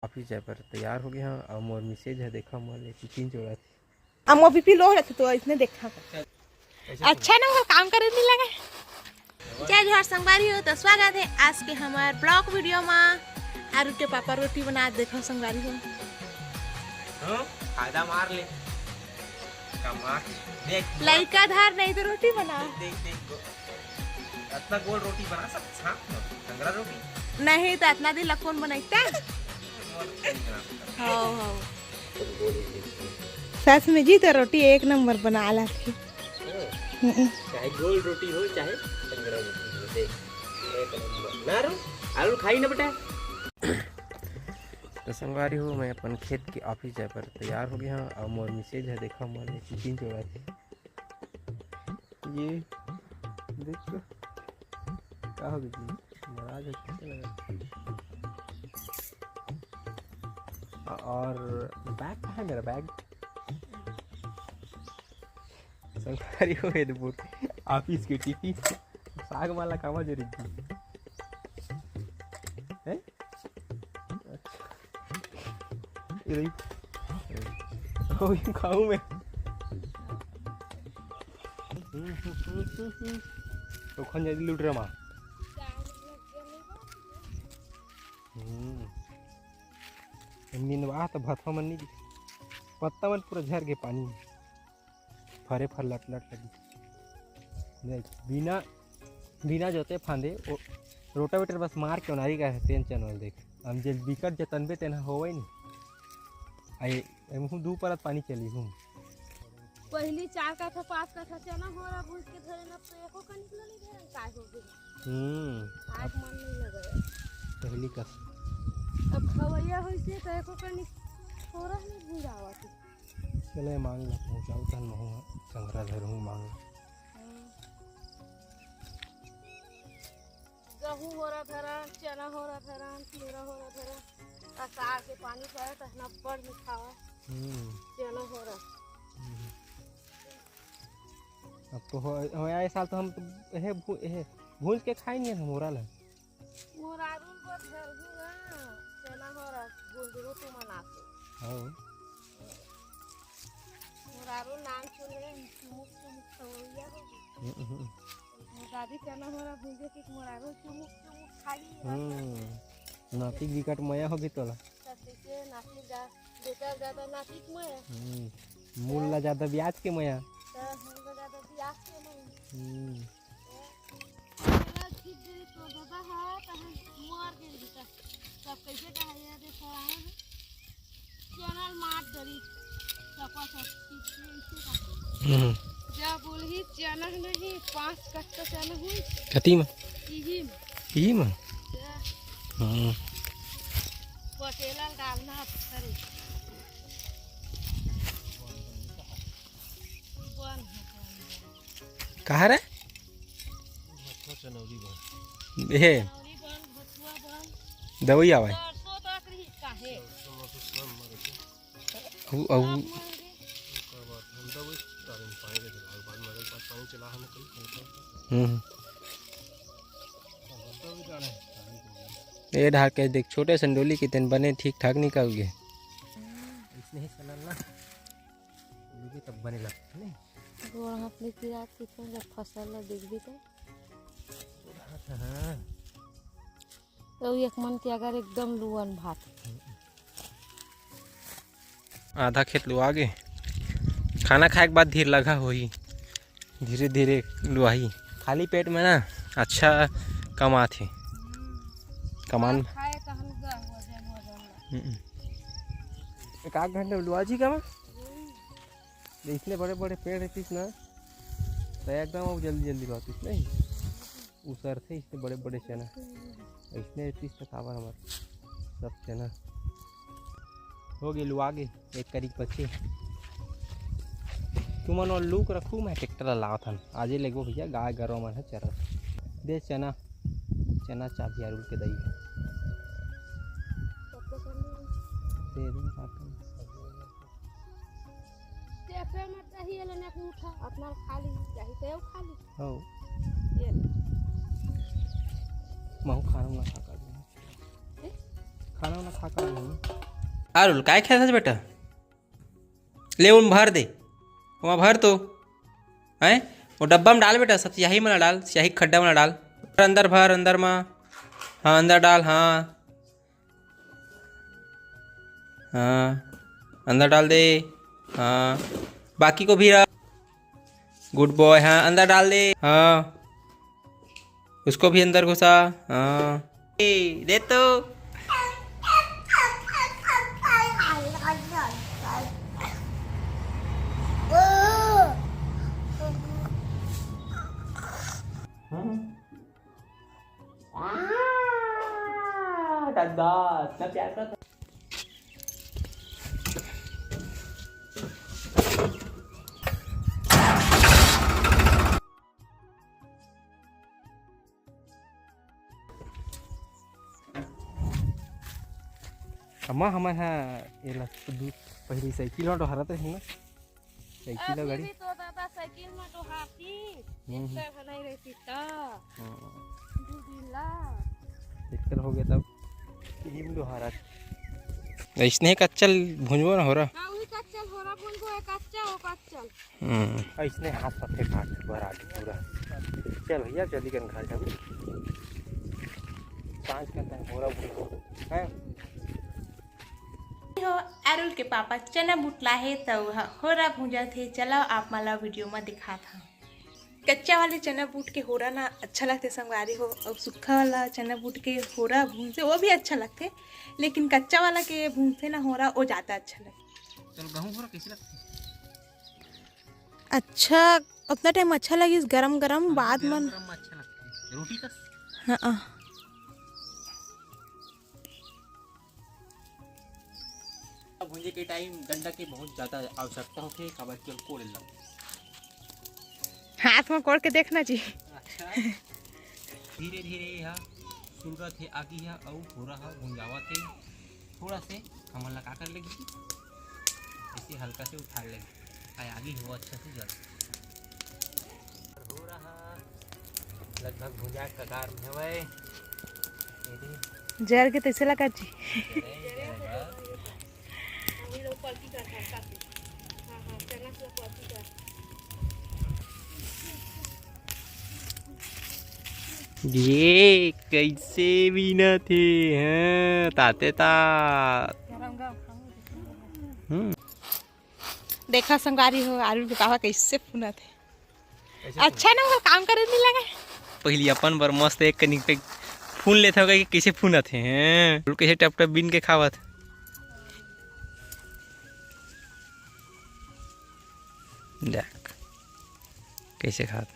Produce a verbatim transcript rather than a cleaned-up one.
Office जाए बर तैयार हो गया हूँ। और मोर मिसेज है, देखा मोर ले टिफिन जोड़ा थी। अब मोर बीपी लो रहता तो इसने देखा कर। अच्छा ना हो, काम करे नहीं लगा। जय जोहार संगवारी हो, तो स्वागत है आज के हमार ब्लॉग वीडियो में। आरू के पापा रोटी बना, देखो संगवारी हो। हाँ, फायदा मार ले। कमा के। देख, लइका धार नहीं तो रोटी बना। देख, देख, गो-, इतना गोल रोटी बना सकते हैं, हाँ? संगरा रोटी। नहीं तो इतना दिन ला कौन बनाई? हाँ, हाँ। सच में जी, तो रोटी एक नंबर बना लाथे। हम्म। चाहे गोल रोटी हो, चाहे संगरा रोटी हो, देख, एक नंबर। ना रो, आलू खाई ना बेटा। तो संगवारी हो, मैं अपन खेत के ऑफिस जाए पर तैयार हो गया हूँ। और मोर मिसेज है, देखा मोर ले टिफिन जोड़ा थे। ये देख तो, का हो गई जी? महाराज है, कैसे लगा? और बैग कहाँ है मेरा बैग? संगवारी हो, ये बूट, ऑफिस के टिफिन, साग वाला कामा जरूरी जी है। अच्छा। ये रही। ओ, ये खाऊं मैं। तो खन जल्दी लूट रहा माँ। हम्म। निंदवा तो भथवा मन नहीं दिख। पत्ता मन पूरा झर के पानी में। फरे फर लट लट लगी। देख, बिना, बिना जोते फांदे, ओ, रोटावेटर बस मार के ओनारी का है, तेन चैनल देख। हम जे बिकट जतनबे, तेन होवे नहीं। आई, एम हूँ दू परत पानी चली हूँ। पहली चार कट्ठा, पाँच कट्ठा चना हो रहा, भूज के धरे न, अब तो एको कनिक नहीं धरे, काय हो गई? हम्म। आज मन नहीं लगा। पहली कस। अब खवैया होइसे तो एको कनिक हो रहा नहीं भूजावा थी। चले मांग ला, पहुँचाऊ तन महू संगरा धरू मांग ला। हम्म। गहूं होरा धरन, चना होरा धरन, तिवरा होरा धरन, अषाढ़ के पानी पड़े त अब्बड़ मिठावा। हम्म। चना होरा। हम्म। अब तो हो, हो, ए साल तो हम तो हे भू-, हे भूंज के खाई नहीं हम होरा ला। मोरारू बर धरहूं ना, चना होरा भूंजरू तुमन आके। हाँ। मोरारू नाम सुने, चुमुक चुमुक खवैया हो गई। हम्म, हम्म। मोर दादी चना होरा भूंजे के मोरारू चुमुक चुमुक खाई। हम्म। नातिक बिकट मया होगी तोला। सत्य के नातिक जा, बेटा ज्यादा नातिक मया। हम्म। मूल ला ज्यादा ब्याज के मया। तो मूल ला ज्यादा ब्याज के मया। हम्म। चला ठीक गई तो दादा हा, तो हम मर गए बेटा। सब कैसे कहा ये देखो आए हैं। चैनल मार डरी। सपा सब चीज के इसे का। हम्म। जा बोलही चैनल नहीं, पांच कट्टा चैनल हुई। कती में? इही में। इही में? जा। हम्म। पटेला डालना करे। बन है, बन है। कहाँ रे? भथुआ चनौरी बन। हे। चनौरी बन, भथुआ बन। दवाई आवे। सरसों तक रही काहे? सरसों में कुछ कम मरे के। अउ, अउ। कम मरे के। ओकर बाद हम दवाई डाले में पानी दे देला। बाद में अगर पानी चला हम कल, कल, कल। हम्म। दवाई डाले, पानी दे देला। ए ढाके देख, छोटे संडोली के तेन बने ठीक ठाक निकल गए। इसने ही चलल ना। लुगे तब बने लगथे, नहीं? गोड़ हाथ ले पिरात किथों, जब फसल ला देखबे तो। हाँ। तो एक मन के अगर एकदम लुअन भात। आधा खेत लुआ गे। खाना खाए के बाद धीर लगा होही, धीरे धीरे लुआही। खाली पेट में ना अच्छा कमात हे। कमान। खाए तो हम ग-, वजन, वजन ला। हम्म। एक आध घंटे में लुआ जी का मैं? हम्म। इसने बड़े बड़े पेड़ रहतीस ना, तो एकदम अब जल्दी जल्दी बातिस नहीं। उसरथे इसने बड़े बड़े चना। इसने रहतीस तो काबर हमार सब चना। हो गे, लुआ गे, एक करीक बचे। तुमन और लूक रखू, मैं ट्रैक्टर ला लावत हन। आजे लेगो भैया, गाय गरवा मन है चरत। दे चना, चना चाबी अरुल के दई। दे दे, का करी? ट्रैक्टर में दही ले ने उठा, अपना खा ली, दही तो खाली। हो। ये ले। महू खाना ना खा कर। ए? खाना वाना खा कर आए हैं। आरुल, काय खेलत हस बेटा? ले, उन भर दे, वहाँ भर तो। हैं, वो डब्बा में डाल बेटा, सब स्याही मन ला डाल, स्याही खड्डा मन ला डाल। अंदर भर, अंदर मा। हाँ, अंदर डाल, हाँ। हाँ, अंदर डाल दे। हाँ, बाकी को भी रख। गुड बॉय। हाँ, अंदर डाल दे। हाँ, उसको भी अंदर घुसा। हाँ, ए, दे तो। हाँ। आ, दादा, इतना प्यार करता। अम्मा, हमन ह एला दू पहिली साइकिल म डोहारत रहिन ना, साइकिल ल अभी गाड़ी। भी तो दादा साइकिल म डोहारती, हम्म, हम्म। ट्रैक्टर ह नहीं रहती त। हम्म। दू दिन ला। ट्रैक्टर हो गया तब इही म डोहारत। अइसने कच्चा ल भुंजबो ना होरा। हाँ, वही कच्चा ल होरा भुंजबो, ये कच्चा, वो कच्चा ल। हम्म। अइसने हाथ पथे काट भरा दे पूरा। चल भैया, चली कन घर जाबो। सांझ का टाइम होरा भुंजबो, हैं? हो, अरुल के पापा चना बूट लाहे, त ओह होरा भूंजत हे। चलो, आप मन ला वीडियो म दिखात हन। कच्चा वाले चना बूट के होरा ना अच्छा लगथे संगवारी हो, अउ सूखा वाला चना बूट के होरा भूंजथे, वो भी अच्छा लगथे, लेकिन कच्चा वाला के भूंजथे ना होरा, वो ज्यादा अच्छा लगथे। चल, गहूं होरा कैसे लगथे? अच्छा, उतना टाइम अच्छा लगिस, गरम गरम, हाँ, बाद गरम मन। गरम में अच्छा लगथे। रोटी कस। हाँ। भूंजे के टाइम डंडा के बहुत ज्यादा आवश्यकता होथे, काबर कि कोड़े ल हाथ में कोड़ के देखना जी। अच्छा, धीरे धीरे यह सुलगत हे आगी ह, अउ होरा ह भुंजावत हे। थोड़ा से हमन ला का कर लेगी, ऐसे हल्का से उठा लेगी, आ आगी हो अच्छा से जल। होरा ह लगभग भुंजा के कगार में हवय। ये दे। जर के तैसे लगा जी। जरे, जरे बा। ये कैसे बीनत हे, हैं, ताते तात। हम्म। देखा संगवारी हो, आलू के पापा कैसे फुनत हे। अच्छा ना, वो काम करे नहीं लगा। पहली अपन बर मस्त एक कनिक पे फून लेत हव कि कैसे फूनत हे, हैं? कैसे टप टप बीन के खावत। देख, कैसे खात।